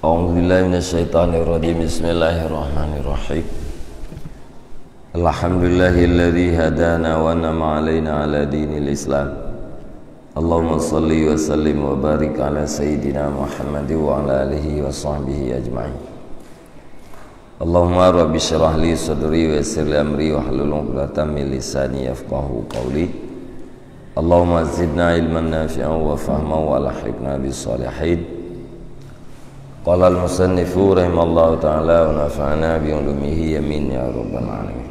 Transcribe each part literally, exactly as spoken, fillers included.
أعوذ بالله من الشيطان الرجيم. بسم الله الرحمن الرحيم. الحمد لله الذي هدانا وأنعم علينا على دين الإسلام. اللهم صل وسلم وبارك على سيدنا محمد وعلى آله وصحبه أجمعين. اللهم رب اشرح لي صدري ويسر لي أمري واحلل عقدة من لساني يفقهوا قولي. اللهم زدنا علما نافعا وفهما وألحقنا بالصالحين. قال المصنف رحمه الله تعالى ونفعنا بعلومه آمين يا رب العالمين.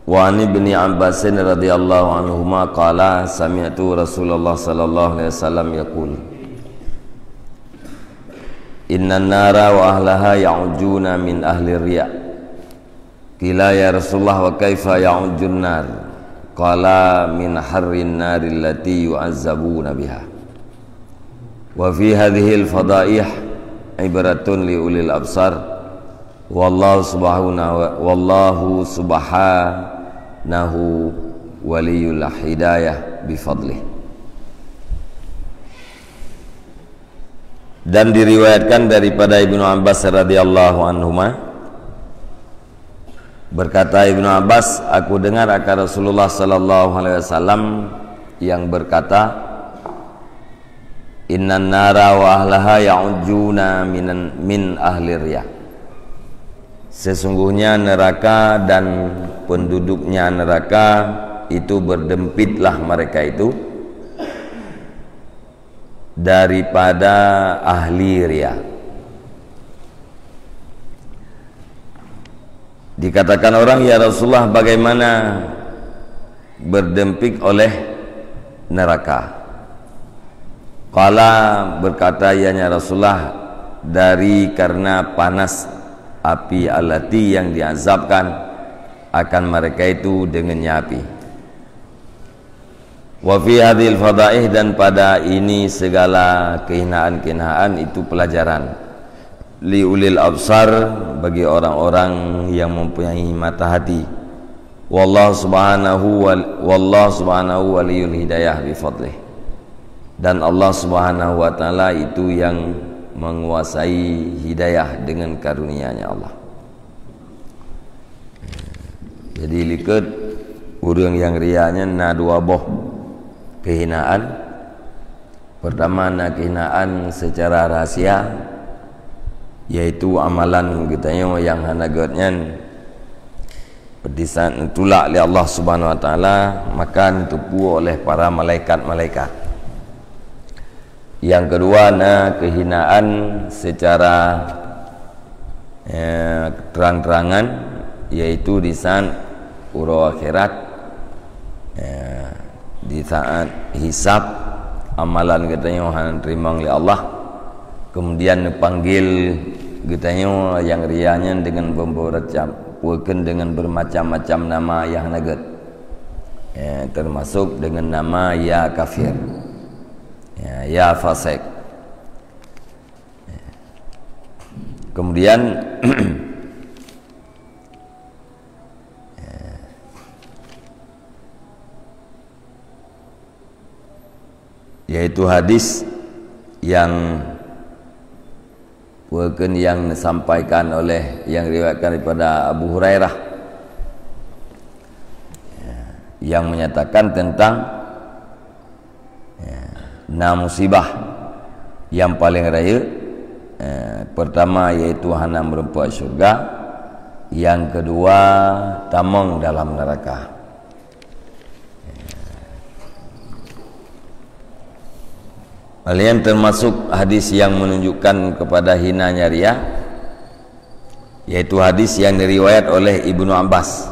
وعن ابن عباس رضي الله عنهما قال سمعت رسول الله صلى الله عليه وسلم يقول إن النار وأهلها يعجون من أهل الرياء. قيل يا رسول الله وكيف يعج النار؟ قال من حر النار التي يعذبون بها. وفي هذه الفضائح عبرة لأولي الأبصار. والله سبحانه والله سبحانه ولي الهداية بفضله. Dan diriwayatkan daripada Ibnu Abbas radhiyallahu anhuma, berkata Ibnu Abbas, aku dengar akan Rasulullah sallallahu alaihi wasallam yang berkata, "Innan nara wa ahlaha ya'ujuna minan, min ahli riyah." Sesungguhnya neraka dan penduduknya neraka itu, berdempitlah mereka itu daripada ahli riya. Dikatakan orang, "Ya Rasulullah, bagaimana berdempit oleh neraka?" Qala, berkata ianya Rasulullah, "Dari karena panas api allati yang diazabkan akan mereka itu dengannya api." Wa fi hadhil fadaih, dan pada ini segala kehinaan-kehinaan itu pelajaran li ulil absar, bagi orang-orang yang mempunyai mata hati. Wallahu subhanahu wal-, wallahu subhanahu waliyul hidayah bi fadlih. Dan Allah Subhanahu wa Taala itu yang menguasai hidayah dengan karunia-Nya Allah. Jadi, likot ureuëng nyang ria nyan na dua boh kehinaan. Pertama, na kehinaan secara rahsia, yaitu amalan geutanyoe nyang hana gét nyan, di saat neutulak lé Allah Subhanahu wa Taala, maka neuteupeue oleh para malaikat-malaikat. Yang kedua, na kehinaan secara, eh, terang-terangan, yaitu di saat uroe akhirat, eh, di saat hisab, amalan geutanyoe hana teurimong lé Allah, kemudian neupanggil geutanyoe nyang ria nyan dengan bermacam, bukan dengan bermacam-macam nama nyang hana gét. Eh, termasuk dengan nama ya kafir. Ya, ya fasik. Kemudian, yaitu hadis yang bukan yang disampaikan oleh, yang riwayatkan daripada Abu Hurairah, yang menyatakan tentang Ya, na musibah yang paling raya, eh, pertama yaitu hana meureumpok syurga, yang kedua tamong dalam neraka. Hal nyan termasuk hadis yang menunjukkan kepada hinanya ria, yaitu hadis yang diriwayat oleh Ibnu Abbas.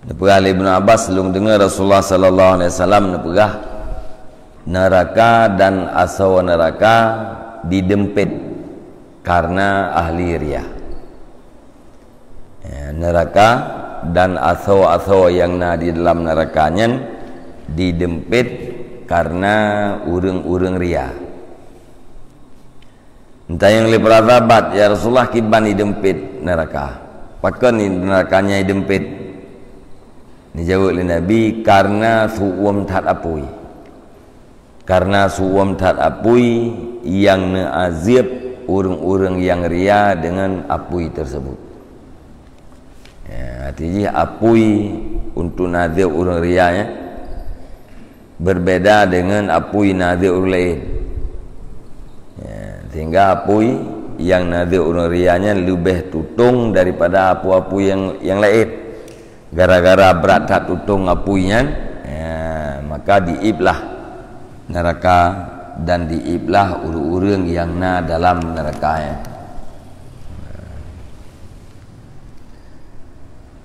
Neupeugah lé Ibnu Abbas, lôn deungoe Rasulullah sallallahu alaihi wasallam neupeugah, "Neraka dan asoe neraka didempet karena ahli ria." Ya, neraka dan asoe-asoe nyang na di dalam neraka nyan didempet karena ureuëng-ureuëng ria. Tanyong lé para sahabat, "Ya Rasulullah, kiban idempet neraka? Pakon neraka nyan idempet?" Neujaweueb lé Nabi, "Kareuna su'uem that apui. Kareuna su'uem that apui nyang neuazeub ureuëng-ureuëng nyang ria deungon apui teuseubut." Ya, arti jih apui untuk neuazeub ureuëng ria, ya, berbeda deungon apui neuazeub ureuëng laén. Ya, sehingga apui nyang neuazeub ureuëng ria nyan leubeh tutong daripada apui-apui nyang, nyang laén. Gara-gara brat that tutong apui nyan, ya, maka diiblah neraka dan diiblah ureuëng-ureuëng nyang na dalam neraka nyan.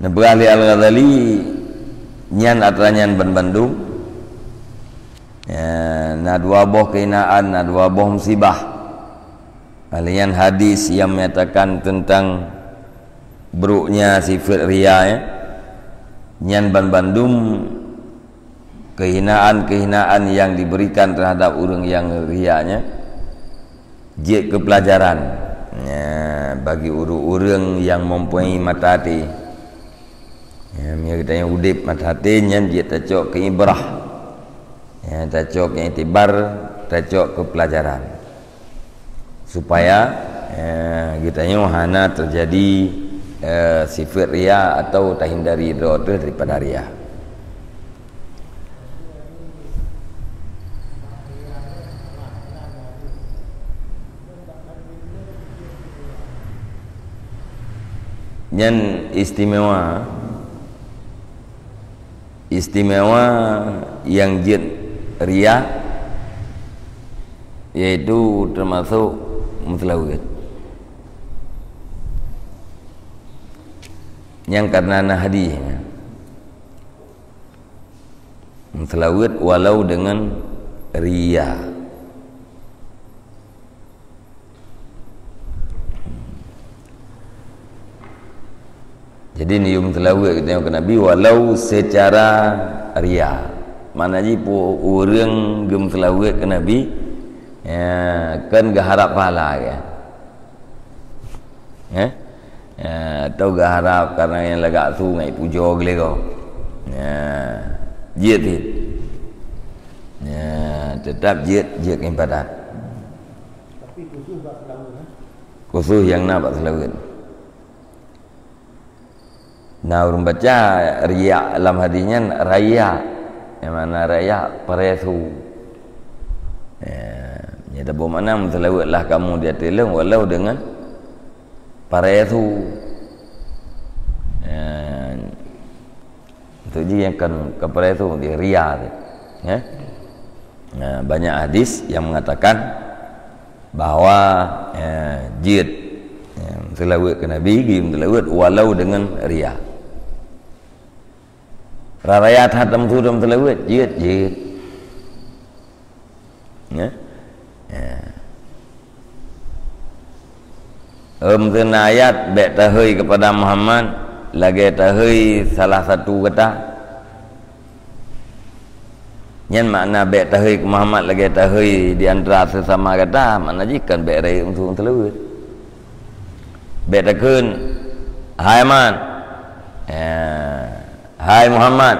Neupeugah lé Al-Ghazali, nyan atra nyan ban bandum, ya, na dua boh kehinaan, na dua boh musibah. Lé nyan hadis nyang menyatakan teuntang buruknya sifat ria, ya. Nyan ban bandum kehinaan-kehinaan nyang diberikan terhadap ureuëng nyang ria nyan jeuet keu peulajaran, ya, bagi ureuëng-ureuëng nyang mempunyai mata até. Ya, meunyoe geutanyoe udeb mata até nyan jeuet tacok keu ibrah. Ya, tacok keu iktibar, tacok keu peulajaran. Supaya, eh, geutanyoe hana teujadi, eh, sifat ria atau tahindari droe teuh daripada ria. Nyan istimewa, istimewa nyang jeuet ria, yaitu teumasok meuseulaweuet. Nyang karena na hadih nyan. Meuseulaweuet walau deungon ria. Jadi, neuyue meuseulaweuet geutanyoe keu Nabi walau seucara ria. Makna jih, peue ureuëng geumeuseulaweuet keu Nabi, ya, kon geuharab pahala, ya. Eh? Eh, atau geuharab karena nyang lagak su ngai pujoe geuh lé goe. Ya, jeuet cit. Ya, teutap jeuet, jeuet keu ibadat. Tapi khusus bak seulaweuet, eh? Khusus nyang na bak seulaweuet. Nah, ureuëng baca riya lam hadis nyan raya. Nyang makna raya, paresu. Ya, nyan taboh makna, meuseulaweuetlah kamu di ateueh lôn walau deungon paresu. Ya, untuk jih nyang kon, kon paresu, di ria tu. Ya. Nah, banyak hadis yang mengatakan bahwa, eh, jeuet, ya, meuseulaweuet keu Nabi, geuyue meuseulaweuet walau deungon ria. Raya that lam su meuseulaweuet, jeuet, jeuet. Ya. Ya. Em, keunan ayat, "Bék tahôi keupada Muhammad lagée tahôi salah satu gata." Nyan makna bék tahôi keu Muhammad lagée tahôi di antara seusama gata, makna jih kon bék rayeuk meusu meuseulaweuet. Bék takheun, "Hai Man," ya, "Hai Muhammad."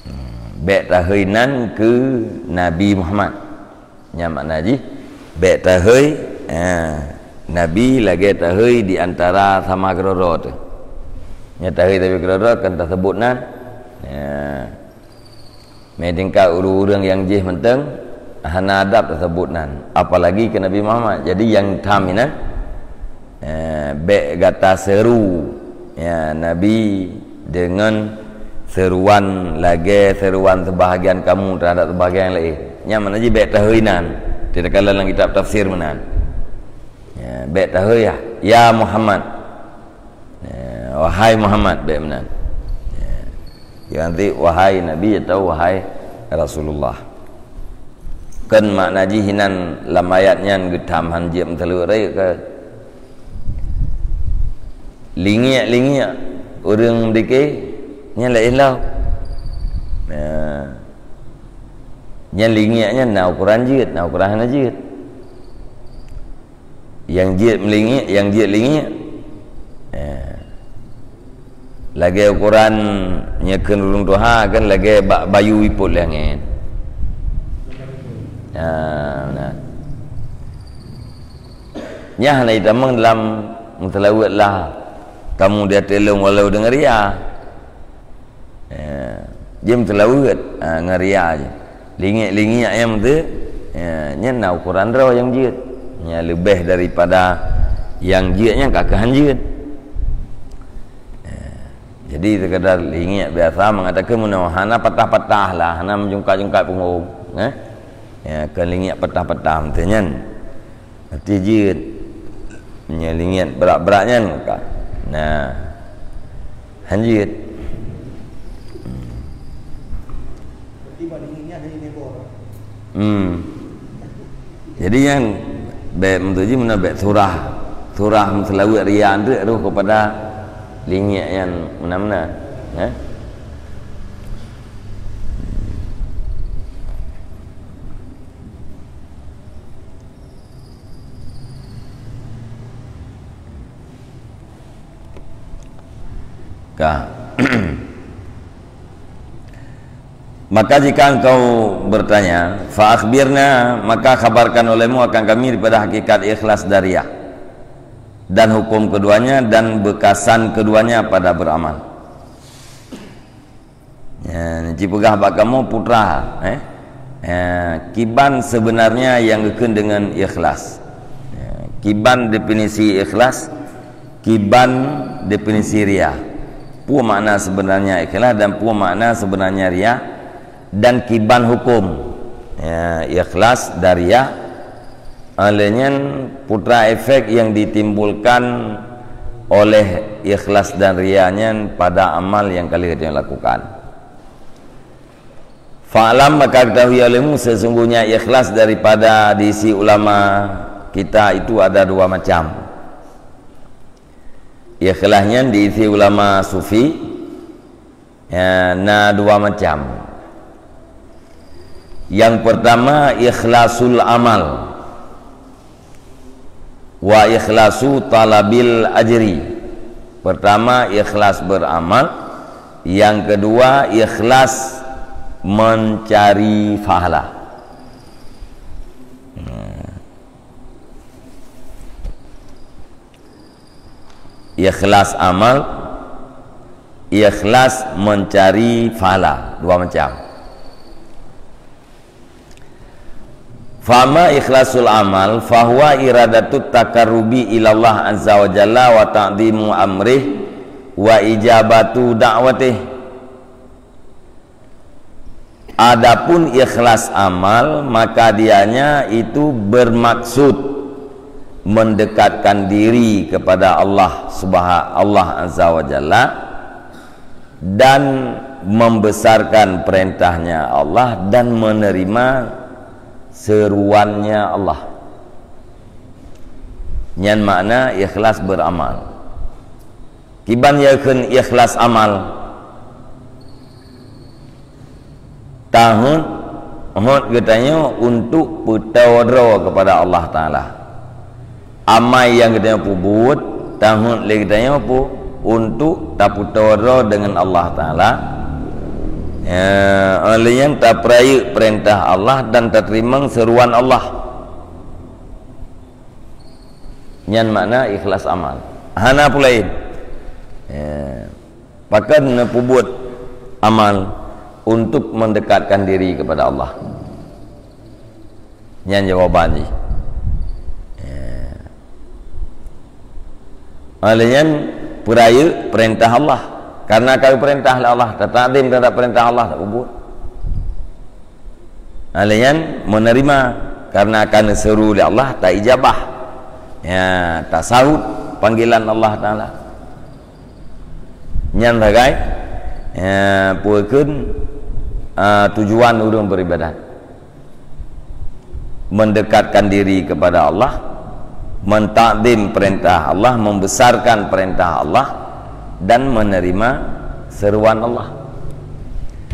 Hmm, bék tahôi nan keu Nabi Muhammad. Nyan makna jih, bék tahôi, ha, Nabi lagée tahôi di antara sama keudroe-droe teuh. Nyan tahôi tapi keudroe-droe kon taseubut nan. Ya. Meutingkat ureuëng-ureuëng nyang jih mantong hana adab taseubut nan, apalagi keu Nabi Muhammad. Jadi nyang tham inan, eh, bék gata seuru, ya, Nabi deungon seuruan lagée seuruan seubahagian kamu teuhadap seubahagian nyang laén. Nyan makna jih bék tahôi nan. Takalon lam kitab tafsir meunan. Ya, bék tahôi, ya, "Ya Muhammad." Ya, "Wahai Muhammad," bék meunan. Ya. Jangan ti, "Wahai Nabi" atau "Wahai Rasulullah." Kon makna jih inan lam ayat nyan geutham han jeuet meuseulaweuet rayeuk, kon. Lingiek-lingiek ureuëng meudike nyan laén lom. Ya. Nyan lingiek nyan na ukoran jeuet, na ukoran hana jeuet. Nyang jeuet meulingiek, nyang jeuet lingiek. Ya. Lagée ukoran nyoe kheun ureuëng tuha kan lagée bak bayu ipot lé angén. Ha, nah. Nyan hana jitamong dalam meuseulaweuet lah kamu di ateueh lôn walau deungon ria. Ya, jeuet meuseulaweuet, ha, ngon ria jih. Lingiek-lingiek nyang beutôi, ya, nyan na ukoran droe nyang jeuet. Nyang leubeh daripada nyang jeuet nyan ka keuh han jeuet. Ya, jadi sekadar lingiek biasa mengatakan meunoe hana patah-patah lah, hana meujungkat-jungkat punggong, eh? Ya, kon lingiek patah-patah beutôi nyan. Arti jeuet. Meunyoe lingiek brat-brat nyan ka. Nah. Han jeuet. Hmm. Jadi nyan bèk meutuju meunan bèk surah. Surah meuseulaweuet ria nteuk roh kepada lingiek nyan meunan-meunan. Eh? Ka. Maka jika engkau bertanya, fa akhbirna, maka khabarkan olehmu akan kami daripada hakikat ikhlas dan riya, dan hukum keduanya, dan bekasan keduanya pada beramal. Ya, jipeugah bak kamoe putra, eh? Ya, kiban sebenarnya nyang geukheun deungon ikhlas. Ya, kiban definisi ikhlas, kiban definisi ria. Peue makna sebenarnya ikhlas dan peue makna sebenarnya ria, dan kiban hukum. Ya, ikhlas dan ria. Oleh nyan, putra efek yang ditimbulkan oleh ikhlas dan ria nyan pada amal nyang ka lheueh geutanyoe lakukan. Fa'lam, maka ketahui olehmu, sesungguhnya ikhlas daripada di sisi ulama kita itu ada dua macam. Ikhlas nyan di sisi ulama sufi, ya, na dua macam. Yang pertama, ikhlasul amal. Wa ikhlasu talabil ajri. Pertama, ikhlas beramal. Yang kedua, ikhlas mencari pahala. Hmm. Ikhlas amal, ikhlas mencari pahala, dua macam. Fama ikhlasul amal, fahuwa iradatut takarrubi ilallah azza wa jalla wa ta'zimu amrih wa ijabatu da'watih. Adapun ikhlas amal, maka dianya itu bermaksud mendekatkan diri kepada Allah Subha-, Allah Azza wa Jalla dan membesarkan perintahnya Allah dan menerima seruannya Allah. Nyan makna ikhlas beramal. Kiban nyang kheun ikhlas amal? Taheuet, heuet geutanyoe untuk peutoe droe keupada Allah Taala. Amai nyang geutanyoe peubuet, taheuet lé geutanyoe pu-, untuk tapeutoe droe deungon Allah Taala. Ya, óh lheueh nyan tapeurayeuk peurintah Allah dan tateurimong seuruan Allah. Nyan makna ikhlas amal. Hana peue laén. Ya. Pakon neupeubuet amal untuk mendekatkan diri kepada Allah. Nyan jawaban jih. Ya. Óh lheueh nyan peurayeuk peurintah Allah. Karena ka geupeurintah lé Allah, tatakzim terhadap peurintah Allah, tapeubuet. Óh lheueh nyan menerima, karena ka neuseuru lé Allah, taijabah. Ya, tasahut panggilan Allah Taala. Nyan sagai, ya, peue kheun, ah, tujuan ureuëng beribadat. Mendekatkan diri kepada Allah, mentakdim perintah Allah, membesarkan perintah Allah, dan menerima seruan Allah.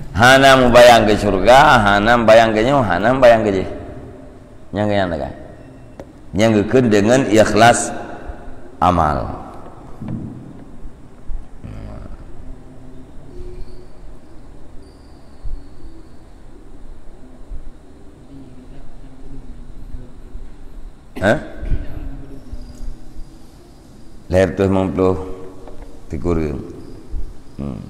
Hana mubayang keu syurga, hana mubayang keu nyoe, hana mubayang keu jih. Nyang keu nyan lagée. Nyang geukheun deungon ikhlas amal. Ha? Lhèe reutôh limong ploh sikureueng. Hmm.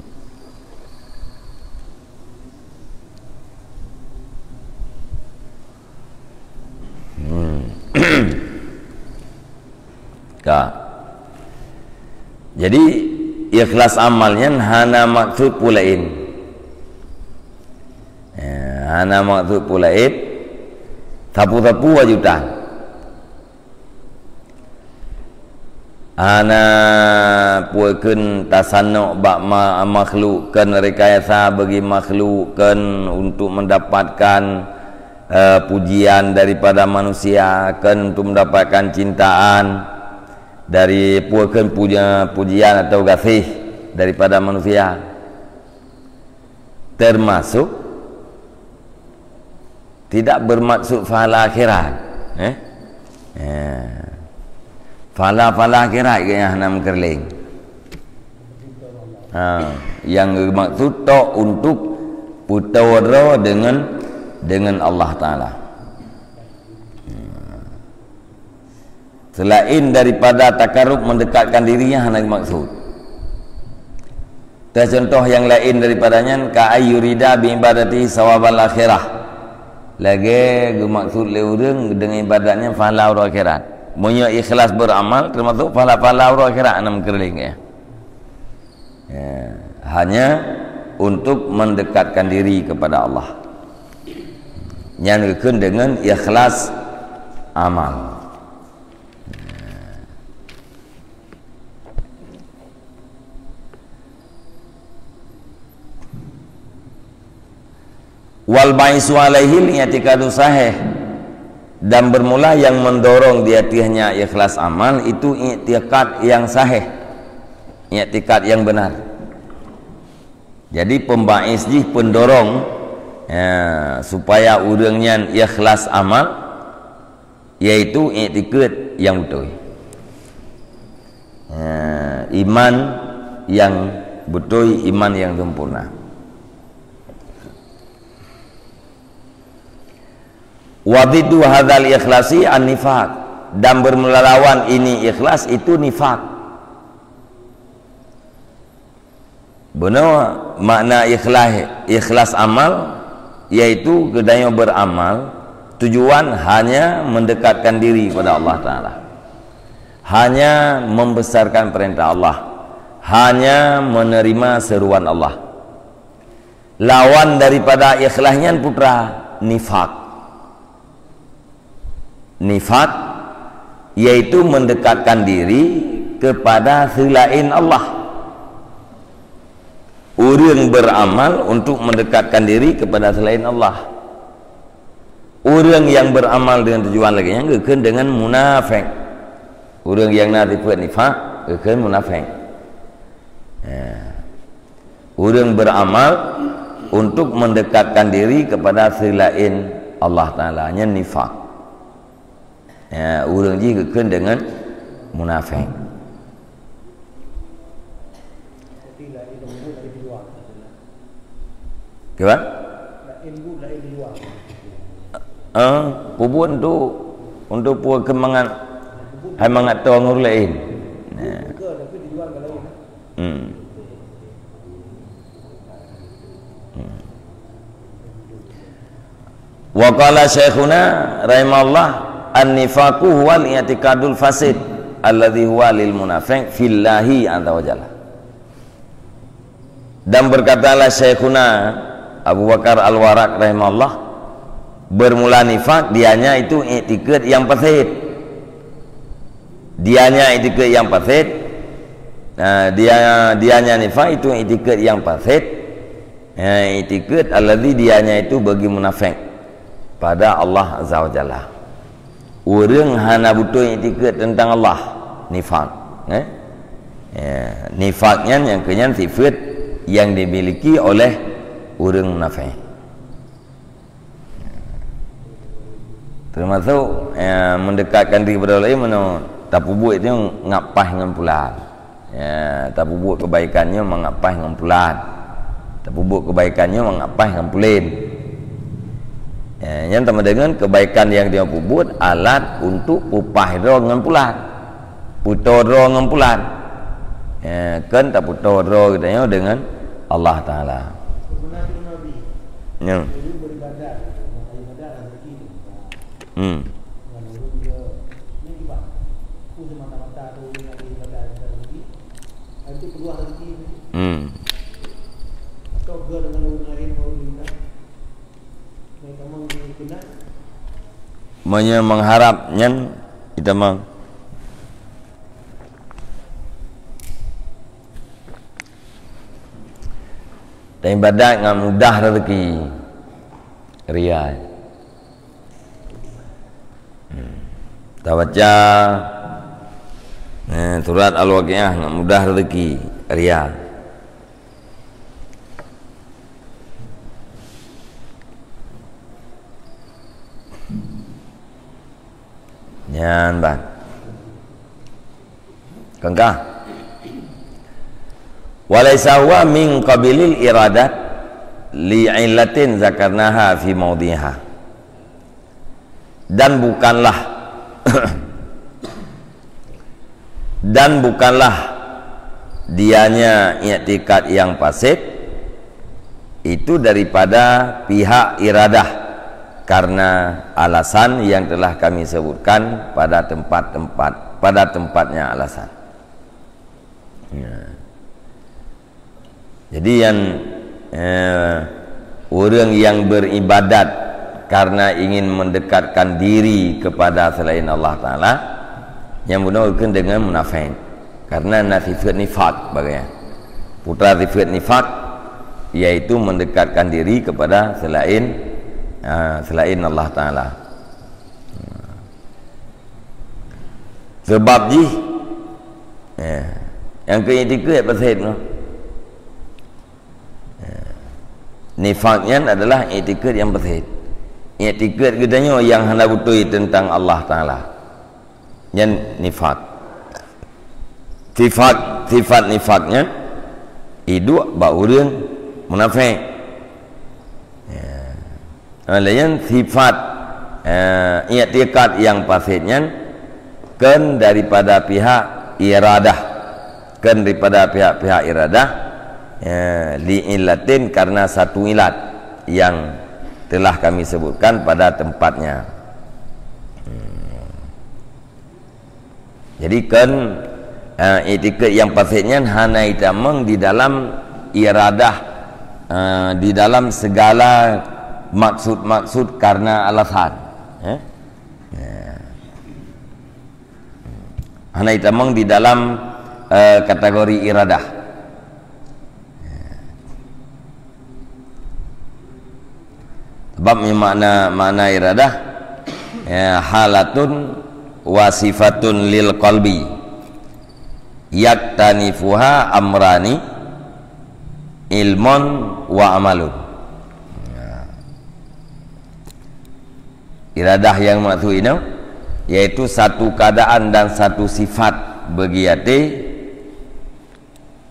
Hmm. Ka. Jadi, ikhlas amal nyan hana maksud peue laén. Ya, hana maksud peue laén. Sapeue-sapeue aju tan. Hana peue kheun tasanok bak ma-, makhluk, kheun rekayasa bagi makhluk, kheun untuk mendapatkan, eh, pujian daripada manusia, kheun untuk mendapatkan cintaan dari peue kheun puja-, pujian atau gaséh daripada manusia. Termasuk tidak bermaksud pahala akhirat. Eh? Ya. Pahala-pahala akhirat ke nyang hana meukeureuléng. Ha, nyang geumaksud tok untuk peutoe droe deungon, deungon Allah Taala. Selain daripada takarub mendekatkan diri, nyan hana maksud. Teucontoh nyang laén daripada nyan, ka ayyurida bi ibadati sawabal akhirah. Lagèe geumaksud lé ureueng deungon ibadat nyan pahala uroe akhirat. Meunyoe ikhlas beuramal, teumasuk pahala-pahala uroe akhirat hana meukeureuléng, ya. Ya, hanya untuk mendekatkan diri kepada Allah. Nyan geukheun deungon ikhlas amal. Wal ba'isu alaihi i'tikadu sahih, dan bermula yang mendorong di atasnya ikhlas amal itu i'tikad yang sahih, i'tikad yang benar. Jadi pembais jih, pendorong, ya, supaya ureueng nyan ikhlas amal, yaitu iktikad nyang beutôi. Ha, iman nyang beutôi, iman nyang sempurna. Wa diddu hadzal ikhlasi an-nifaq, dan bermula lawan ini ikhlas itu nifak. Bunoe makna ikhlas, ikhlas amal, yaitu geutanyoe beuramal tujuan hanya mendekatkan diri kepada Allah Taala, hanya membesarkan perintah Allah, hanya menerima seruan Allah. Lawan daripada ikhlas nyan peue teuma? Nifak. Nifak, yaitu mendekatkan diri kepada selain Allah. Ureueng beuramal untuk mendekatkan diri kepada selain Allah. Ureueng nyang beuramal dengan tujuan lagèe nyan geukheun deungon munafék. Ureueng nyang na sifeuet nifak geukheun munafék. Ya. Ureueng beuramal untuk mendekatkan diri kepada selain Allah Taala, nyan nifak. Ya, ureueng jih geukheun deungon munafék. Kiban? Ah, peubuet untuk, untuk peue keumangat, hai mangat tô ngon ureueng laén. Ya. Hmm. Hmm. Wa qala syaikhuna rahimahullah, "An-nifaqu huwal i'tiqadul fasid alladzi huwa lil munafiq fillahi azza wa jalla." Dan berkatalah Syaikhuna Abu Bakar Al-Warraq rahimahullah, bermula nifak, dianya itu iktikad yang fasid. Dianya iktikad yang fasid. Nah, dia, dianya nifak itu iktikad yang fasid. Ya, iktikad alladzi dianya itu bagi munafik pada Allah Azza wa Jalla. Ureueng hana beutôi iktikad teuntang Allah, nifak, eh? Ya, nifak nyan nyang keu nyan sifeuet nyang dimiliki oleh ureueng munafik. Teumasok, ya, meudekatkan diri kepada Allah, meunoe tapeubuet nyoe ngat paih ngon pulan. Ya, tapeubuet keubaikan nyoe mangat paih ngon pulan. Tapeubuet keubaikan nyoe mangat paih ngon pulen. Eh, nyan sama dengan kebaikan yang dia perbuat alat untuk upah droe ngon pulan. Putôh droe ngon pulan. Eh, kan tak putôh droe geutanyoe dengan Allah Taala. Ya. Hmm. Hmm. Meunyoe mengharap nyan, itamang. Dan ibadat ngon mudah rezeki. Ria. Hmm. Tabaca, eh, surat Al-Waqiah ngon mudah rezeki. Ria. Nyan ban. Kengkah. Walaisa huwa min qabilil iradat li illatin zakarnaha fi maudhiha. Dan bukanlah dan bukanlah dianya iktikad yang fasid itu daripada pihak iradah karena alasan yang telah kami sebutkan pada tempat-tempat pada tempatnya alasan. Ya. Jadi yang, eh, orang yang beribadat karena ingin mendekatkan diri kepada selain Allah Taala, yang bunoe keuh dengan munafik. Karena na sifat nifak bagai. Putra sifat nifak yaitu mendekatkan diri kepada selain, ah, selain Allah Taala. Sebab jih, eh, yang keu iktikad fasid tu. Eh, nifak nyan adalah iktikad yang fasid. Iktikad geutanyoe yang hana beutôi tentang Allah Taala. Nyan nifak. Sifat, sifat nifak nyan iduek bak ureueng munafik. Ya. Ha, laén sifat, eh, iktikad yang fasid nyan kan daripada pihak iradah, kan daripada pihak-pihak iradah, eh, li illatin karena satu ilat yang telah kami sebutkan pada tempatnya. Hmm. Jadi kan, eh, iktikad yang fasid nyan hana itamong di dalam iradah, eh, di dalam segala maksud-maksud karena alasan. Eh? Ya. Hana itamong di dalam, eh, kategori iradah. Sebab makna, makna iradah, ya, halatun wa sifatun lil qalbi yaktanifuha amrani ilmun wa amalun. Ya. Iradah yang maksud ini yaitu satu keadaan dan satu sifat bagi até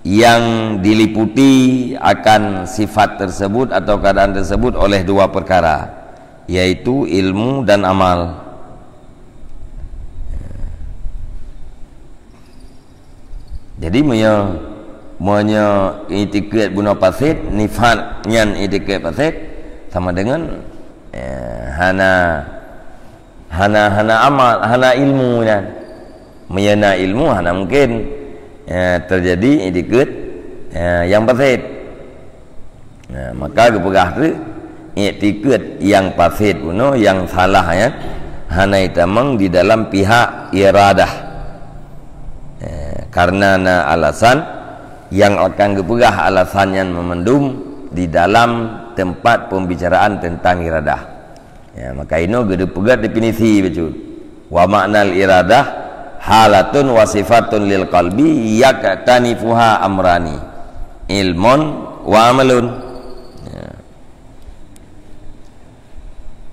yang diliputi akan sifat tersebut atau keadaan tersebut oleh dua perkara, yaitu ilmu dan amal. Jadi, meunyoe, meunyoe iktikad bunoe fasid, nifak nyan iktikad fasid, sama dengan, eh, hana Hana, hana amal, hana ilmu nyan. Meunyoe na ilmu, hana mungkin, ya, terjadi iktikad, ya, yang fasid. Nah, maka geupeugah tu, iktikad yang fasid bunoe, yang salah nyan, hana itamong di dalam pihak iradah. Ya, karena na alasan yang akan geupeugah alasan nyan meumandum di dalam tempat pembicaraan tentang iradah. Ya, maka inoe geupeugah definisi bacut. Wa ma'nal iradah halatun wa sifatun lil qalbi yaktanifuha amrani, ilmun wa amalun. Ya.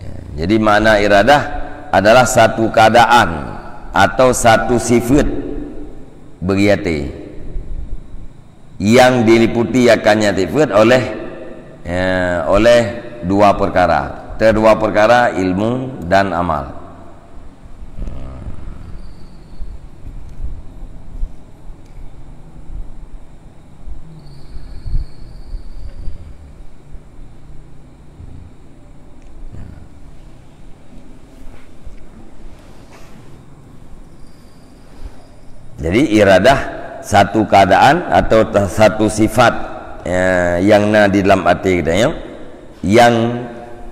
Ya, jadi makna iradah adalah satu keadaan atau satu sifat bagi até yang diliputi akannya sifat oleh, ya, oleh dua perkara. Ada dua perkara, ilmu dan amal. Jadi, iradah satu keadaan atau ta-, satu sifat, eh, yang na di dalam até kita, ya, yang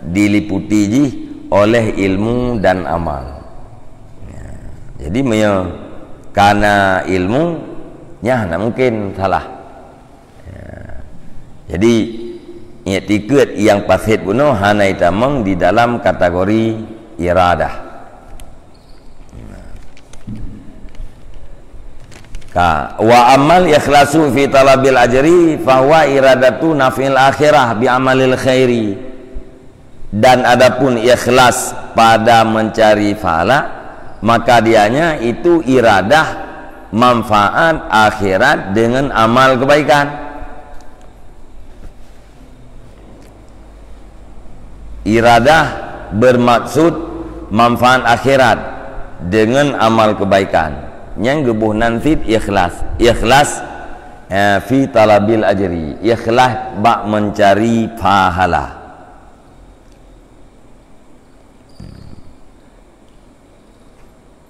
diliputi jih oleh ilmu dan amal. Ya. Jadi, meunyoe kana ilmu, nyan hana mungkin salah. Ya. Jadi, iktikad nyang fasid bunoe hana itamong di dalam kategori iradah. Ka, wa ammal ikhlasu fi talabil ajri fahuwa iradatu naf'il akhirah bi amalil khairi. Dan adapun ikhlas pada mencari pahala, maka dianya itu iradah manfaat akhirat dengan amal kebaikan. Iradah bermaksud manfaat akhirat dengan amal kebaikan. Nyang geuboh nan cit ikhlas. Ikhlas, eh, fi talabil ajri. Ikhlas bak mencari pahala.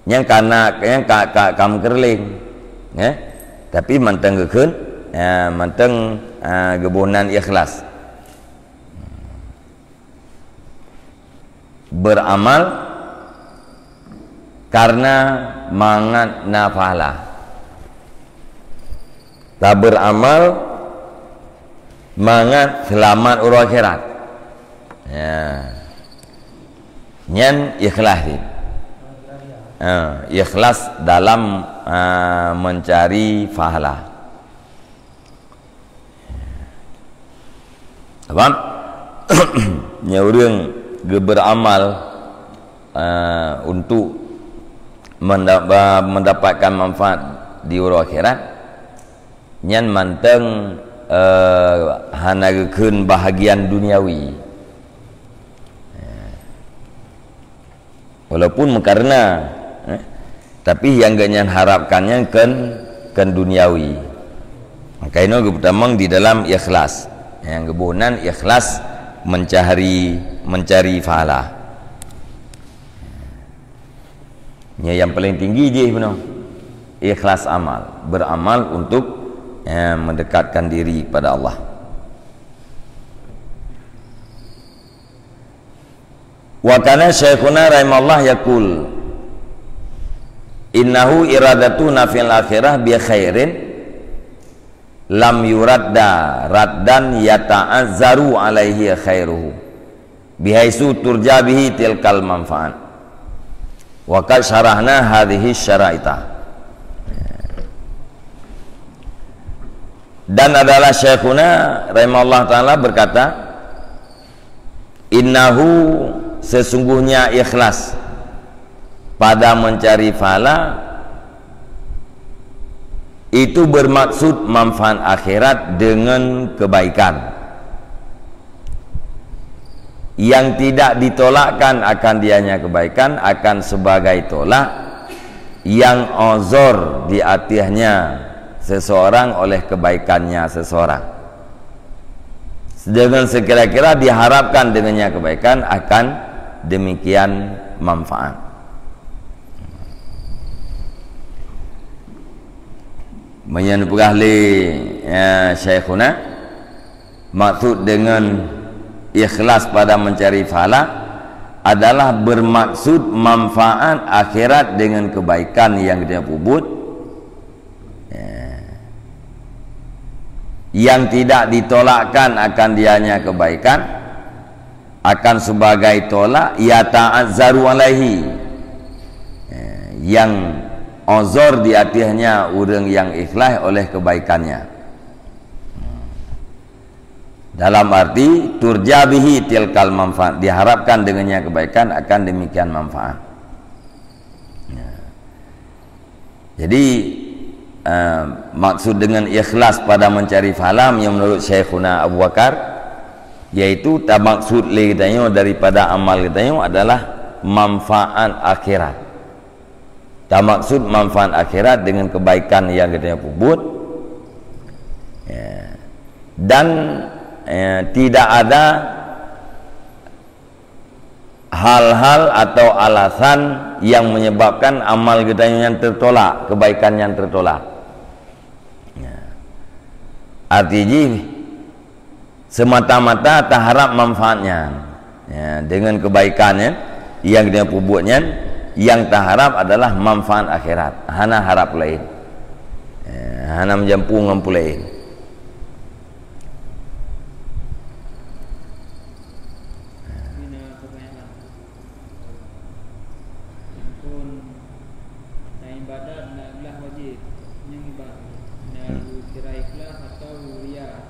Nyang kana, nyang ka, ka, ka meukeureuléng, eh? Tapi mantong geukheun, eh, mantong, eh, geuboh nan ikhlas. Beramal karena mangat na pahala. Taberamal mangat seulamat uroe akhirat. Ya. Nyan ikhlas ni. Ha, ikhlas dalam, ha, mencari pahala. Paham? Nyan ureuëng geuberamal, ha, untuk menda-, mendapatkan manfaat di uroe akhirat. Nyan mantong, eh, hana geukheun bahagian duniawi. Walaupun meukarna, eh, tapi nyang geuhnyan harapkan nyan kon, kon duniawi. Maka inoe geupeutamong di dalam ikhlas. Nyang geuboh nan ikhlas mencari, mencari pahala. Nyan nyang paling tinggi jih bunoe. Ikhlas amal, beramal untuk, eh, mendekatkan diri pada Allah. Wa kana Syaikhuna rahimahullah yaqul, "Innahu iradatu naf'il akhirah bi khairin lam yuradda raddan yata'azzaru alaihi khairuhu, bihaitsu turja bihi tilkal manfaat. Wa qad syarahna hadhihi syaraita." Dan adalah Syaikhuna rahimahullah taala berkata, "Innahu, sesungguhnya ikhlas pada mencari pahala itu bermaksud manfaat akhirat dengan kebaikan. Yang tidak ditolakkan akan dianya kebaikan akan sebagai tolak yang ozor di atasnya seseorang oleh kebaikannya seseorang. Dengan sekira-kira diharapkan dengannya kebaikan akan demikian manfaat." Meunyan peugah lé, ya, Syaikhuna, maksud dengan ikhlas pada mencari pahala adalah bermaksud manfaat akhirat dengan kebaikan yang dia perbuat, ya, yang tidak ditolakkan akan dianya kebaikan akan sebagai tolak, yata'azzaru alaihi, ya, yang ozor di atasnya ureuëng yang ikhlas oleh kebaikannya. Dalam arti turja bihi tilkal manfaat, diharapkan dengannya kebaikan akan demikian manfaat. Ya. Jadi, eh, maksud dengan ikhlas pada mencari pahala yang menurut Syaikhuna Abu Bakar, Yaitu tamaksud lé geutanyoe daripada amal geutanyoe adalah manfaat akhirat. Tamaksud manfaat akhirat dengan kebaikan yang geutanyoe peubuet. Ya. Dan, ya, tidak ada hal-hal atau alasan yang menyebabkan amal geutanyoe nyan tertolak, kebaikan nyan tertolak. Ya. Arti jih, semata-mata taharap manfaat nyan. Ya, dengan kebaikan nyan, yang dia peubuet nyan, yang taharap adalah manfaat akhirat. Hana harap lain. Ya, hana meujampu ngon peue lain. Nyang phôn, dan ibadat na glah wajéb, nyang ibadat na Hmm. kira ikhlas atau ria.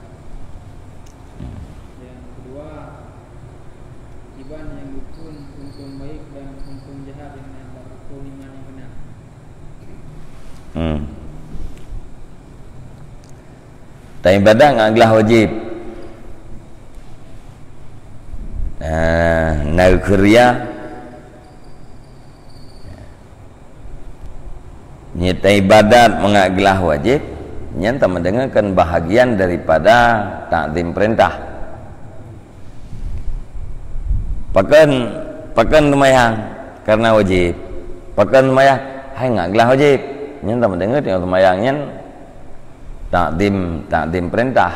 Hmm. Nyang keudua, iban nyang geukheun untông baik dan untông jahat nyang na bak rukon iman nyang keunan. Hmm. Taibadat ngon glah wajéb. Ah, na keu ria. Nyan taibadat mangat glah wajéb, nyan tameudeungoe kan bahagian daripada takzim peurintah. Pakon, pakon seumayang karena wajéb. Pakon seumayang hai ngat glah wajéb. Nyan tameudeungoe teungoh seumayang nyan takzim, takzim peurintah.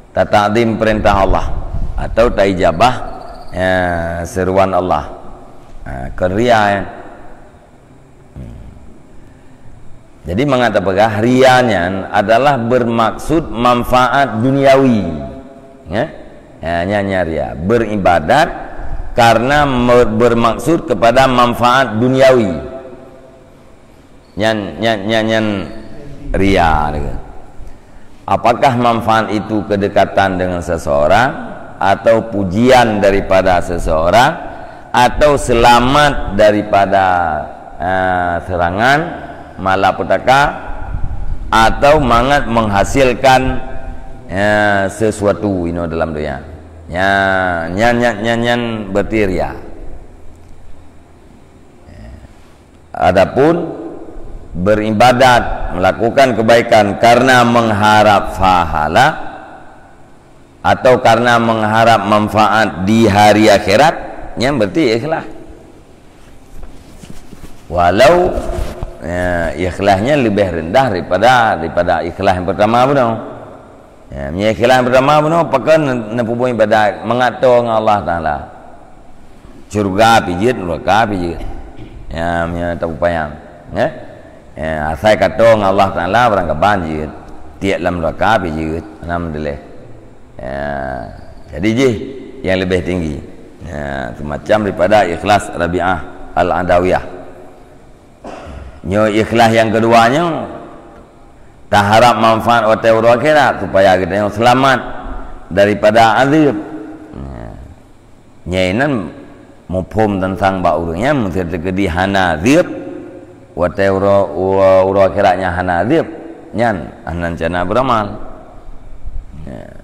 Tatakzim peurintah Allah atau taijabah, ya, seruan Allah. Ha, kon ria, ya. Hmm. Jadi, mangat tapeugah, ria nyan adalah bermaksud manfaat duniawi. Ya? Ya, nyan, nyan ria. Beribadat karena mer-, bermaksud kepada manfaat duniawi. Nyan, nyan, nyan, nyan ria. Apakah manfaat itu kedekatan dengan seseorang, atau pujian daripada seseorang, atau selamat daripada, eh, serangan malapetaka, atau mangat menghasilkan, eh, sesuatu inoe dalam dunia? Nyan, nyan, nyan, nyan, nyan berarti ria. Adapun beribadat, melakukan kebaikan karena mengharap pahala atau karena mengharap manfaat di hari akhirat, nyan berarti ikhlas. Walau, ya, ikhlasnya lebih rendah daripada, daripada ikhlas yang pertama bunoe. Ya, meunyoe ikhlas pertama bunoe, pakon neupeubuet ibadat mangat toe ngon Allah Taala. Syurga pih jeuet, neuraka pih jeuet. Ya, meunyoe tapeupanyang, ya. Ya, asai ka toe ngon Allah Taala, barangkaban jeuet. Tiek lam neuraka pih jeuet. Alhamdulillah. Ya, jadi jih yang lebih tinggi. Ya, semacam daripada ikhlas Rabi'ah Al-Adawiyah. Nyoe ikhlas nyang keudua nyoe, taharap manfaat watée uroe akhirat, supaya geutanyoe seulamat daripada azeueb. Nyan, nyan muphom teuntang bak ureuëng nyan, meuseuti keudeh hana azeueb, watée uroe, uroe, uroe akhirat nyan hana azeueb, nyan hana rencana beuramal. Nyan.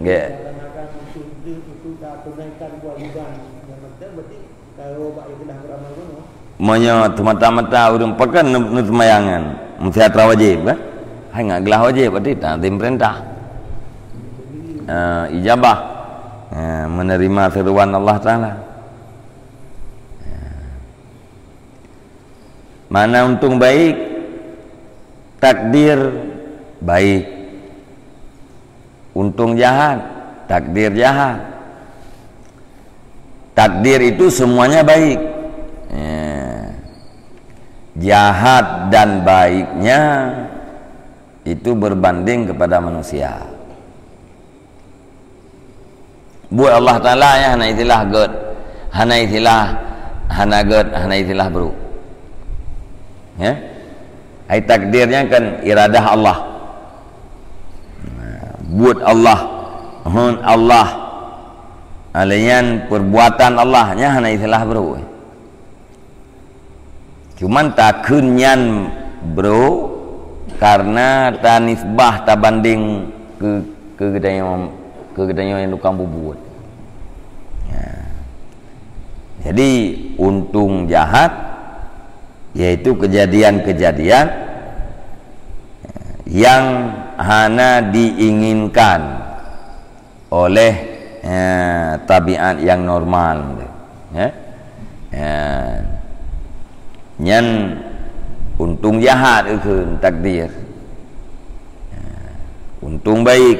Nggih. Seakan-akan untuk, untuk tak tunaikan kewajiban yang penting, berarti kalau bak ikhlas beramal bunoe. Meunyoe semata-mata ureuëng pakon neu-, neuseumayang nyan, meusti atra wajéb, kan? Hai ngat glah wajéb, berarti takzim peurintah. Eh, ijabah. Eh, menerima seruan Allah Taala. Eh. Mana untông baik? Takdir baik. Untông jahat, takdir jahat. Takdir itu semuanya baik. Ya. Jahat dan baiknya itu berbanding kepada manusia. Buet Allah Taala nyan hana istilah gét, hana istilah hana gét, hana istilah brôk. Ya? Hai takdir nyan kan iradah Allah. Buet Allah, hon Allah. Alaian perbuatan Allah nyan hana istilah brôk. Cuman takheun nyan brôk karena tanisbah tabanding keu, keu geutanyoe Keu geutanyoe nyang tukang bubuet. Ya. Jadi, untông jahat, yaitu kejadian-kejadian yang hana diinginkan oleh, eh, tabiat yang normal. Ya. Ya. Nyan untông jahat kheun takdir. Ya. Untông baik.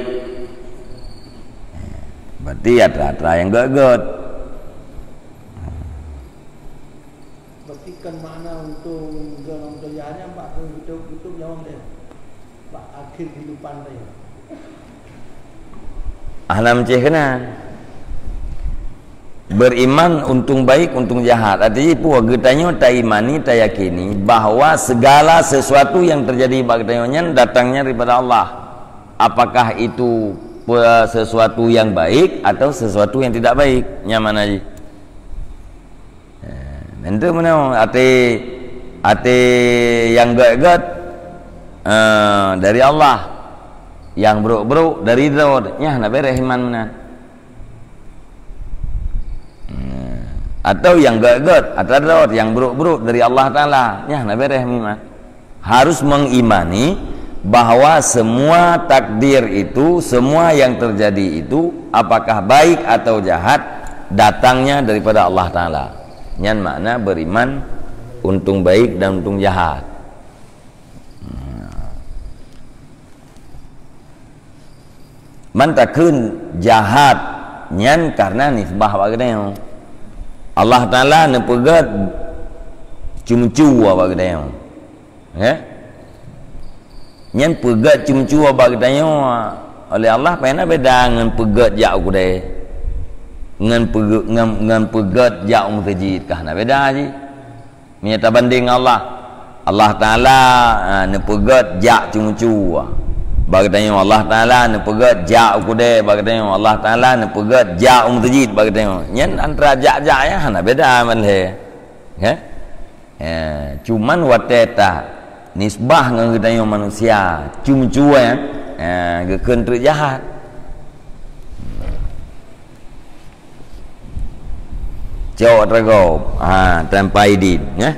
Berarti atra-atra nyang gét-gét. Berarti kan makna untông jahat nyan bak hidup-hidup nyawa deh. Bak akhir kehidupan deh. Ahlam ceh kena. Beriman untông baik, untông jahat. Artinya, peue geutanyoe taimani, tayakini bahwa segala sesuatu yang terjadi bak geutanyoe nyan datangnya daripada Allah. Apakah itu pe-, sesuatu yang baik atau sesuatu yang tidak baik? Nyan makna jih. Eh, nyan tu meunoe, até, até nyang gét-gét, eh, dari Allah. Nyang brôk-brôk dari droe. Nyan hana bèrèh iman meunan. Hmm. Atau nyang gét-gét, atau droe, nyang brôk-brôk dari Allah Taala. Nyan hana bèrèh iman. Harus mengimani bahwa semua takdir itu, semua yang terjadi itu, apakah baik atau jahat, datangnya daripada Allah Taala. Nyan makna beriman untông baik dan untông jahat. Man takheun jahat nyan karena nisbah bak geutanyoe. Allah Taala neupeugét ceumeucue bak geutanyoe. Ya? Nyan peugét ceumeucue bak geutanyoe oleh Allah, peue na beda ngon peugét jak u keudè? Ngon peuge-, ngon, ngon peugét jak u meuseujid kah na beda jih? Meunyoe tabandeng ngon Allah, Allah Taala, ha, neupeugét jak ceumeucue bak geutanyoe, Allah Taala neupeugét jak u keudè bak geutanyoe, Allah Taala neupeugét jak u meuseujid bak geutanyoe. Nyan antara jak-jak nyan hana beda ban lhèe. Kan? Ya, cuman watèe ta nisbah ngon geutanyoe manusia, ceumeucue, ya, geukheun treuk jahat. Cok tagôb, ha, tampai dit, ya.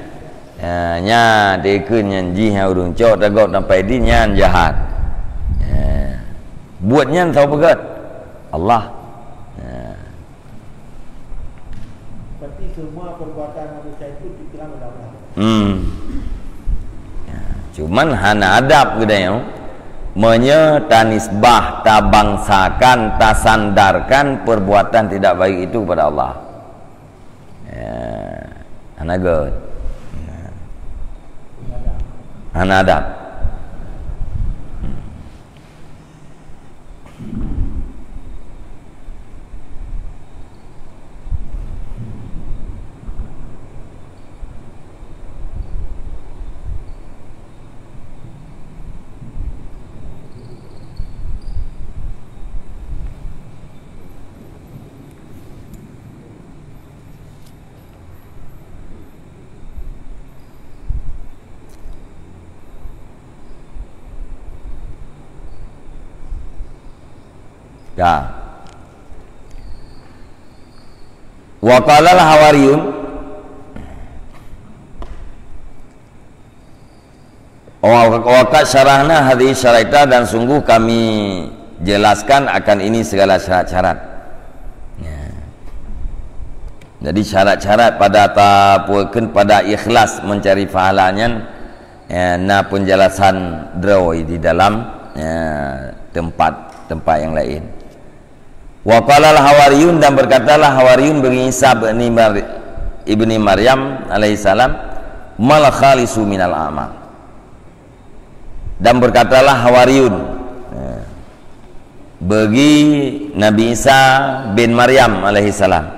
Ya, nya dikheun nyan jih ureueng cok tagôb tampai dit nyan jahat. Ya. Buet nyan soe peugét? Allah. Ya. Berarti semua perbuatan manusia itu pikiran udah-udah. Hmm. Ya, cuman hana adab geutanyoe. Meunyoe tanisbah, tabangsakan, tasandarkan perbuatan tidak baik itu kepada Allah. Ya, hana gét. Ya. Hana adab. Ya. Wa qalal hawariyun, wa, wa qad syarahna hadhihi syaraita, dan sungguh kami jelaskan akan ini segala syarat-syarat. Ya. Jadi syarat-syarat pada ta-, peue kheun pada ikhlas mencari pahala nyan, ya, na penjelasan droe di dalam, ya, tempat, tempat yang lain. Wa qalal hawariyun, dan berkatalah hawariyun bagi Isa bin Mar-, ibni Maryam alaihissalam, "Mal khalisu minal a'mal." Dan berkatalah hawariyun, ya, bagi Nabi Isa bin Maryam alaihissalam.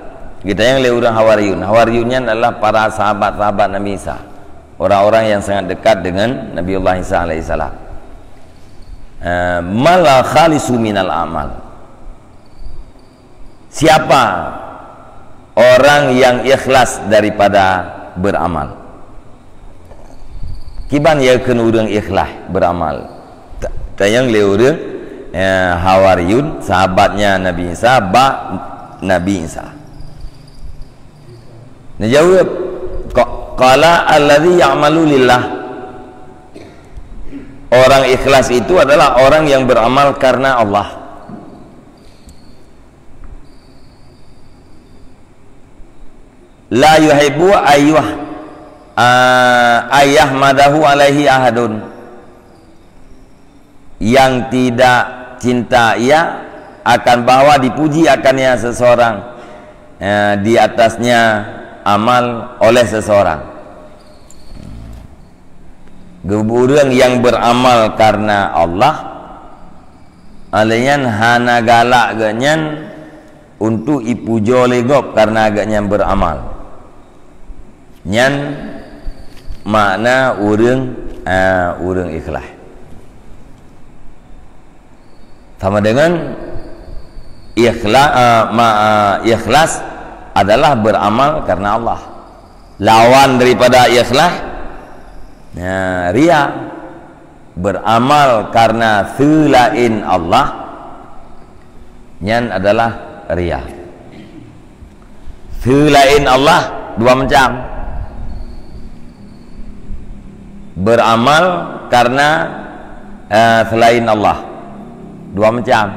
Geutanyong lé ureueng hawariyun. Hawariyun nyan adalah para sahabat-sahabat Nabi Isa. Orang-orang yang sangat dekat dengan Nabiullah Isa alaihissalam. Eh, "Mal khalisu minal a'mal." Siapa orang yang ikhlas daripada beramal? Kiban ya kheun ureueng ikhlas beramal? Ta-, tanyong lé ureueng Ya, Hawariyun, sahabatnya Nabi Isa, bak Nabi Isa. Neujaweueb, qa-, qala alladzi ya'malu lillah. Orang ikhlas itu adalah orang yang beramal karena Allah. La yuhibbu ayyuh, a-, ayyahmadahu alaihi ahadun. Yang tidak cinta ia akan bahwa dipuji akannya seseorang, eh, di atasnya amal oleh seseorang. Ureuëng yang beramal karena Allah, alèh nyan hana galak geuh nyan untuk ipujoe lé gob karena geuh nyan beramal. Nyan makna ureuëng, a, ureuëng ikhlas. Sama dengan ikhla-, a, ma-, a, ikhlas adalah beramal karena Allah. Lawan daripada ikhlas, ya, ria. Beramal karena selain Allah, nyan adalah ria. Selain Allah dua macam. Beramal karena, eh, selain Allah dua macam.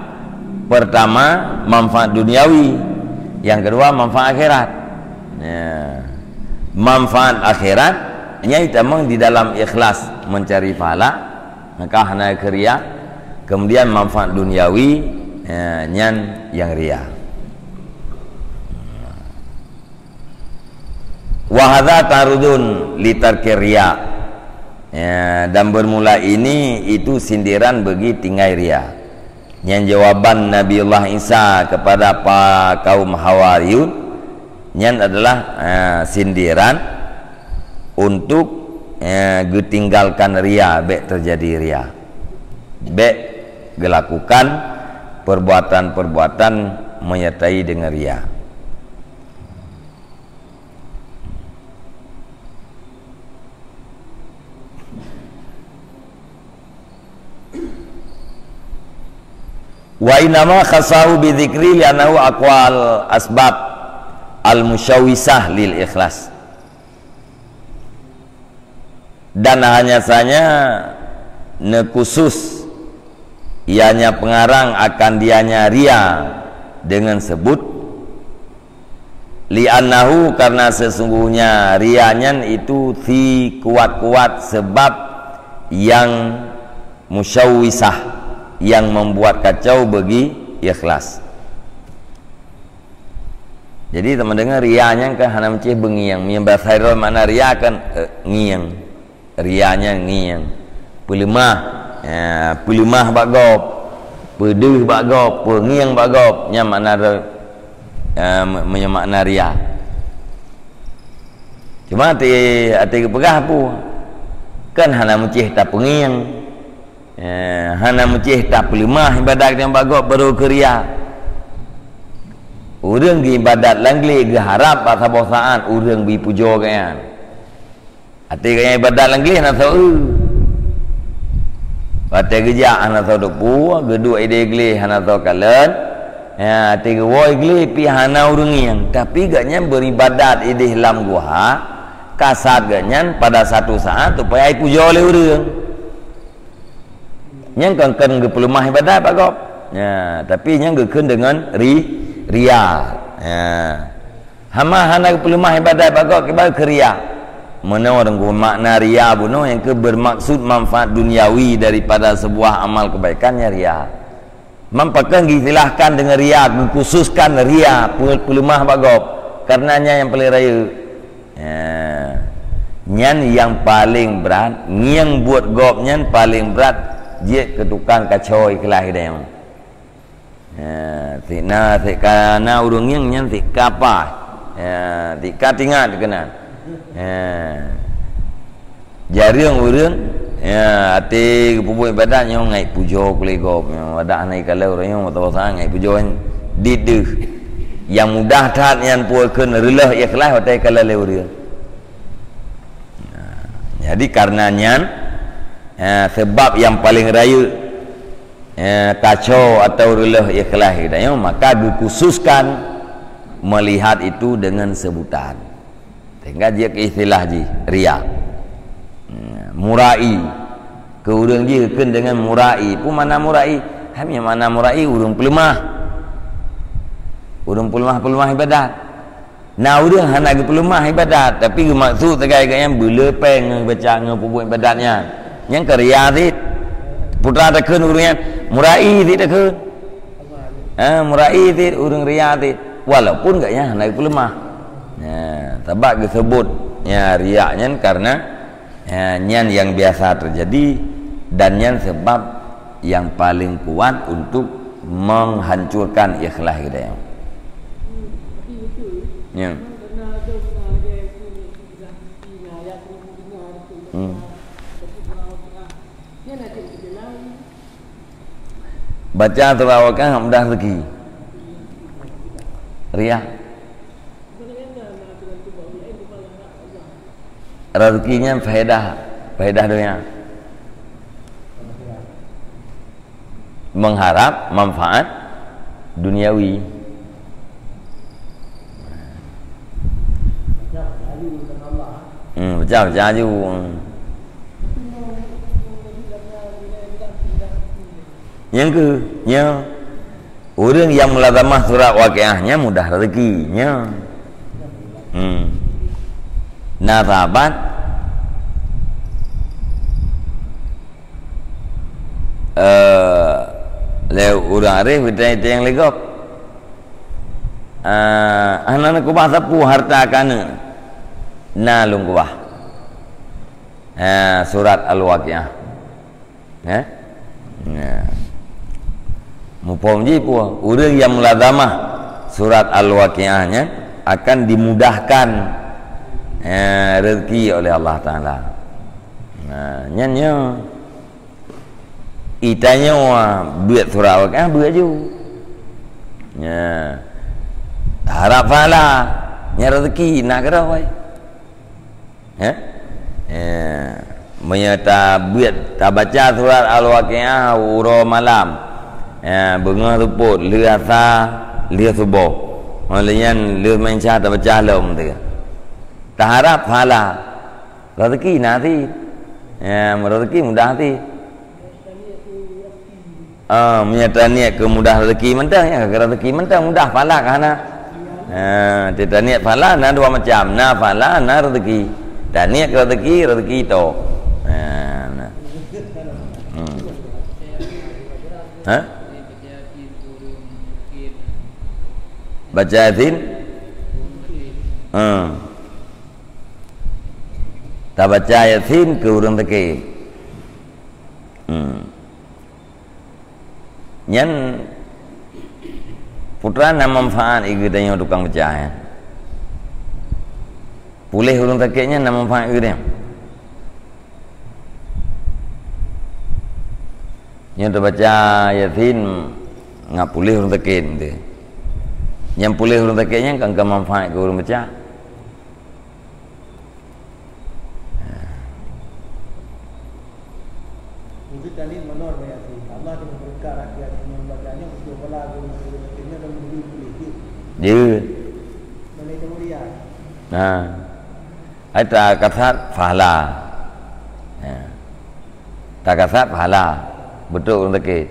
Pertama, manfaat duniawi. Yang kedua, manfaat akhirat. Ya. Manfaat akhirat, nyan tamong di dalam ikhlas mencari pahala, maka hana keu ria. Kemudian manfaat duniawi, ya, nyan nyang ria. Wa hadza ta'arudun li tarkir ria. Ya, dan bermula ini itu sindiran bagi tinggai ria. Nyan jawaban Nabiullah Isa kepada pa-, kaum Hawariyun, nyan adalah, eh, sindiran untuk, eh, geutinggalkan ria, bék terjadi ria. Bék gelakukan perbuatan-perbuatan menyertai dengan ria. Wa innama khasahu bi dzikri li'annahu aqwal asbab al-musyawwisah lil ikhlas. Dan hanya saja nekhusus ianya pengarang akan dianya ria dengan sebut li'annahu, karena sesungguhnya ria nyan itu si kuat-kuat sebab yang musyawwisah, yang membuat kacau bagi ikhlas. Jadi teuma deungoe ria nyan kan hana meucéh beungieng. Meunyoe bahasa droe makna ria kan, eh, ngieng. Ria nyan ngieng. Peuleumah, ya, peuleumah bak gob, peudeuh bak gob, peungieng bak gob. Nyan makna droe, ya, me-, meunyoe makna ria. Cuma até, até geupeugah peue? Kan hana meucéh tapeungieng. Eh, hana meucéh tapeuleumah ibadat nyang bak gob baroe keu ria. Ureuëng geuibadat lam glé geuharab bak saboh saát ureuëng bri pujoe gobnyan. Até gobnyan ibadat lam glé hana soe eu. Watée geujak hana soe teupeu, geuduek idéh glé hana soe kalon. Ya, até geuwoe glé pih hana ureuëng ngieng, tapi gobnyan beuribadat idéh lam guha, kasat gobnyan pada satu saát supaya ipujoe lé ureuëng. Nyan kon keu geupeuleumah ibadat bak gob. Ya, tapi nyan geukheun deungon ri-, ria. Ya. Hama hana geupeuleumah ibadat bak gob kiban keu ria. Meunoe deungon makna ria bunoe nyang keu bermaksud manfaat duniawi daripada sebuah amal kebaikan nyan ria. Meupakan geusilahkan deungon ria, geukhususkan ria, peu-, peuleumah bak gob. Karena nyan nyang paleng rayeuk. Ya. Nyan nyang paleng brat, ngieng buet gob nyan paleng brat jeuet keu tukang kacoe ikhlas idéh nyoe. Ya, sik na, sik ka na ureuëng ngieng nyan sik ka paih. Ya, sik ka tingat keunan. Ya. Jareueng ureuëng, ya, até geupeubuet ibadat nyoe ngai pujoe kulé gob. Nyoe wadah na ikalon ureuëng nyoe meutosa ngai pujoe dit deuh. Nyang mudah that nyan peue kheun reuloh ikhlas watée ikalon lé ureuëng. Nah, jadi karena nyan, eh, sebab nyang paleng rayeuk eh, kaco atau reuloh ikhlas geutanyoe, maka geukhususkan melihat itu dengan sebutan. Sehingga jeuet keu istilah jih, riya. Hmm, murai. Keu ureuëng jih geukheun deungon murai. Peue makna murai? Hai, makna murai ureuëng peuleumah. Ureuëng peuleumah-peuleumah ibadat. Na ureuëng hana geupeuleumah ibadat, tapi geumaksud sagai gobnyan beuleupeng ngon baca ngon peubuet ibadat nyan. Nyan ka riya cit. Peue takheun ureuëng nyan, murai cit takheun. Ha, murai cit, ureuëng riya cit. Walaupun gobnyan hana geupeuleumah. Ya, sabab geuseubut, ya, riya nyan karena, ya, nyan nyang biasa teujadi dan nyan sabab nyang paleng kuat untuk menghancurkan ikhlas geutanyoe. Ya. Hmm. Baca surat Al-Waqiah mudah rezeki. Riya. Rezeki nyan faedah, faedah dunia. Mengharap manfaat duniawi. Hmm, pecah-pecah aju. Hmm. Nyang keu, nya. Ureuëng nyang mulazamah surat Waqiah nyan mudah rezeki, nya. Hmm. Na sahabat, eh, lé ureuëng arif geutanyoe lé gob. Eh, hana keubah sapeue harta keu aneuk. Na lôn keubah. Eh, surat Al-Waqiah. Eh? Nah. Muphom jih peue? Ureuëng nyang mulazamah surat Al-Waqiah nyan akan dimudahkan, eh, rezeki oleh Allah Taala. Nah, nyan nyoe. Itanyoe beuet surat Al-Waqiah beuet ju. Nya. Harap pahala, nya rezeki nak keudroe. Ya? Ya. Meunyoe tabeuet, tabaca surat Al-Waqiah uroe malam. Ya, beungoh seupôt, lheueh asa, lheueh suboh. Ngon lheueh nyan, lheueh meuisa tabaca lom teuh. Taharap pahala. Rezeki na cit. Ya, rezeki mudah cit. Ah, meunyoe taniet keu mudah rezeki mantong, ya, rezeki mantong mudah, pahala ka hana. Ha, taniet pahala na dua macam, na pahala, na rezeki. Taniet rezeki, rezeki to. Ha, na. Hmm. Ha? Baca Yasin? Hmm. Tabaca Yasin keu ureuëng sakét. Hmm. Nyan putra na manfaat i geutanyoe tukang baca nyan. Puléh ureuëng sakét nyan na manfaat i geutanyoe. Nyan tabaca Yasin ngat puléh ureuëng sakét teuh. Nyan puléh ureuëng sakét nyan kan ka manfaat keu ureuëng baca. Untuk tadi menor banyak sih. Allah tu memberkat rakyat yang membaca nyoe untuk bala guna guna kena dan menjadi boleh dia. Jeuet. Mana itu mulia? Ha. Ai takasat pahala. Ha. Takasat pahala. Beutôi ureuëng sakét.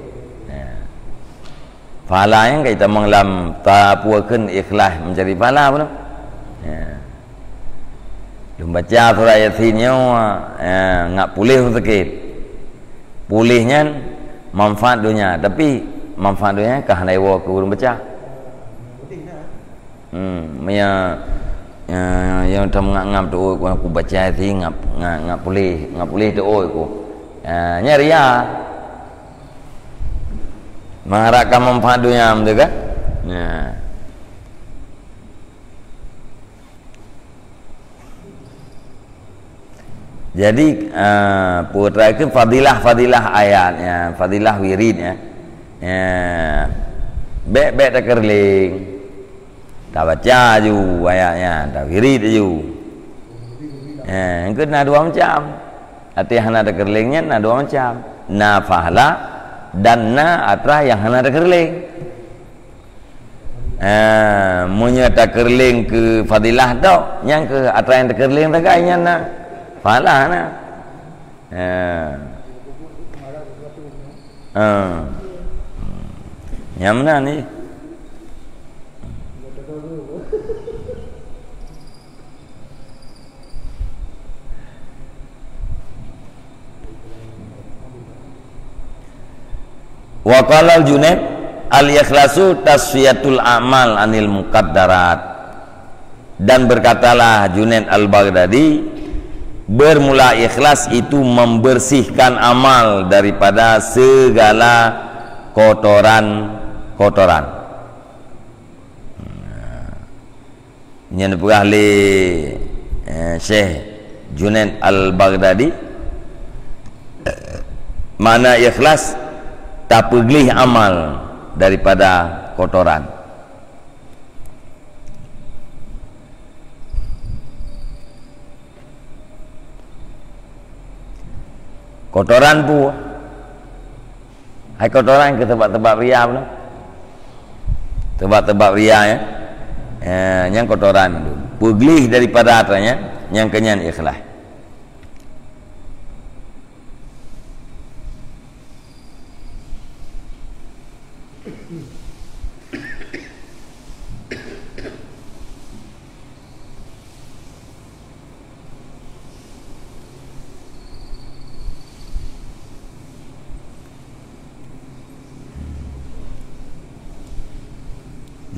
Ha. Pahala nyan ka jitamong lam tapukeun ikhlas mencari pahala, beuna? Ya. Lôn baca surat Yasin nyoe, ya, ngat puléh ureuëng sakét. Puléh nyan manfaat donya, tapi manfaat donya ka hana iwoe keu ureuëng baca. Hmm, meunyo, ya, nyang tameungab-ngab teuôt ku, ku baca Yasin ngat, ngat, ngat puléh, ngat puléh teuôt ku. Ya, nyan riya. Meuharapkan manfaat donya, beutôi kan? Nah. Jadi, ah, peue teurakheun fadilah-fadilah ayat, ya, fadilah wirid, ya. Ya. Bék-bék takeureuléng. Tabaca aju ayat nyan, tawirid aju. Eh, engkeuh na dua macam. Até hana takeureuléng nyan na dua macam. Na pahala, Dan na atra nyang hana teukeureuléng. Ha, meunyoe teukeureuléng keu fadilah tok, nyang keu atra nyang teukeureuléng sagai nyan na pahala na. Ha. Ha. Nyang meunan ni. Wa qala Al-Junaid, "Al-ikhlasu tasfiyatul a'mal anil muqaddarat." Dan berkatalah Junaid Al-Baghdadi, "Bermula ikhlas itu membersihkan amal daripada segala kotoran-kotoran." Nyan peugah lé, eh, Syekh Junaid Al-Baghdadi, makna ikhlas, tapeugleh amal daripada kotoran. Kotoran peue? Hai kotoran keu teubat-teubat ria pula. Teubat-teubat ria, ya. Eh, nyang kotoran tu. Peugleh daripada atra nyan, nyang keu nyan ikhlas.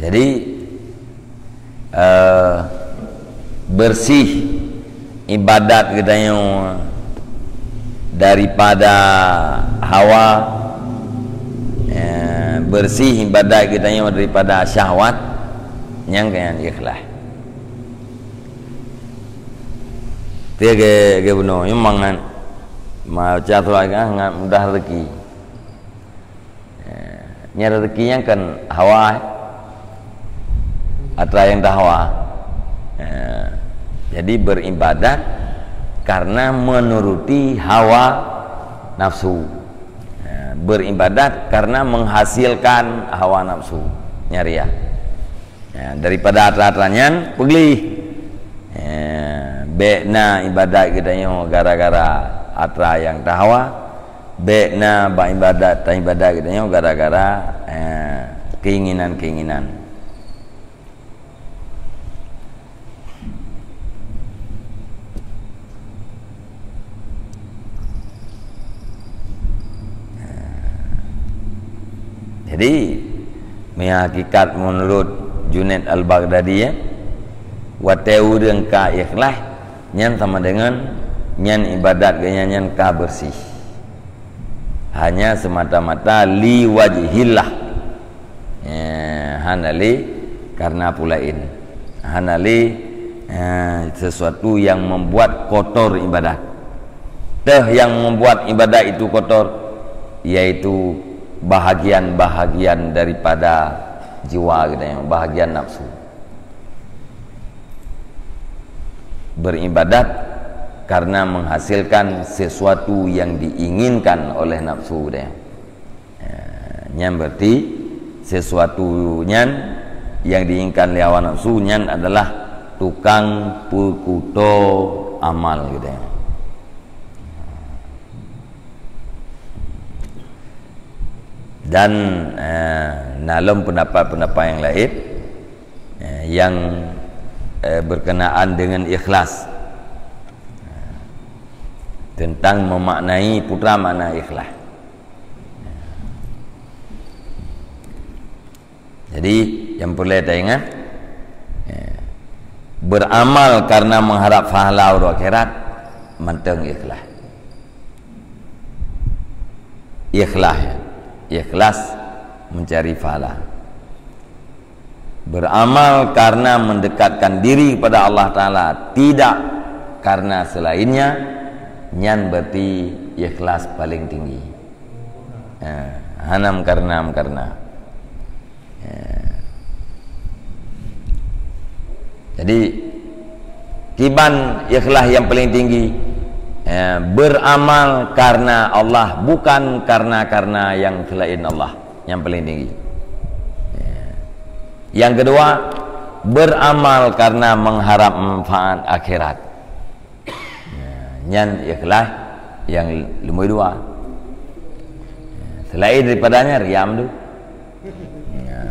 Jadi, eh, bersih ibadat geutanyoe daripada hawa, eh, bersih ibadat geutanyoe daripada syahwat, nyang keu nyan ikhlas. Tiga ge, ge bunoe, memang ngan maca surat kan ngan mudah rezeki. Eh, nyan rezeki nyan kan hawa, eh. Atra nyang tahawa. Eh, jadi beribadat karena menuruti hawa nafsu. Eh, beribadat karena menghasilkan hawa nafsu. Nyari ya. Ya, daripada atra-atra nyan peugleh. Ya, bèk na ibadat geutanyoe gara-gara atra nyang tahawa, bèk na bak ibadat, taibadat geutanyoe gara-gara, ya, keinginan-keinginan. Jadi, meuhakikat meunurot Junaid Al-Baghdadi, ya, watèe ureueng ka ikhlas, nyan sama deungon nyan ibadat geuh nyan, nyan ka beureuséh. Hanya semata-mata li wajhillah. Eh, hana lé karena peue laén. Hana lé, eh, sesuatu yang membuat kotor ibadat. Teuh yang membuat ibadat itu kotor, yaitu bahagian-bahagian daripada jiwa geutanyoe, bahagian nafsu. Beribadat karena menghasilkan sesuatu yang diinginkan oleh nafsu geutanyoe. Eh, nyan berarti sesuatu nyan yang diinginkan lé hawa nafsu nyan adalah tukang peukuto amal geutanyoe. Dan, eh, na lom pendapat-pendapat yang lain, eh, yang, eh, berkenaan dengan ikhlas. Tentang memaknai peue makna ikhlas. Jadi, nyang peureulèe taingat, eh, beramal karena mengharap pahala uroe akhirat, mantong ikhlas. Ikhlas, ya. Ikhlas mencari pahala. Beramal karena mendekatkan diri kepada Allah Taala, tidak karena selainnya, nyan berarti ikhlas paling tinggi. Eh, hana meukareuna-meukareuna. Eh. Jadi, kiban ikhlas nyang paling tinggi, Ya, beramal karena Allah, bukan karena-karena yang selain Allah. Yang paling tinggi. Ya. Yang kedua, beramal karena mengharap manfaat akhirat. Ya, nyan ikhlas yang lumboi dua. Ya, selain daripadanya, riam tu. Ya.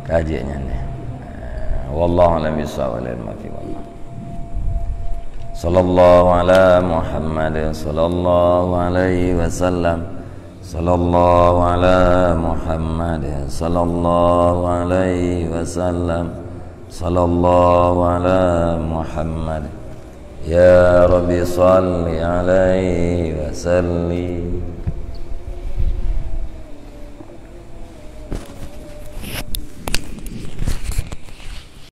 Kaji nyan deh. Wallahu a'lam bishawab, wal ilmu fi wallah. Sallallahu ala Muhammad, sallallahu alaihi wasallam. Sallallahu ala Muhammad, sallallahu alaihi wasallam. Sallallahu ala Muhammad. Ya Rabbi, salli alaihi wasallim.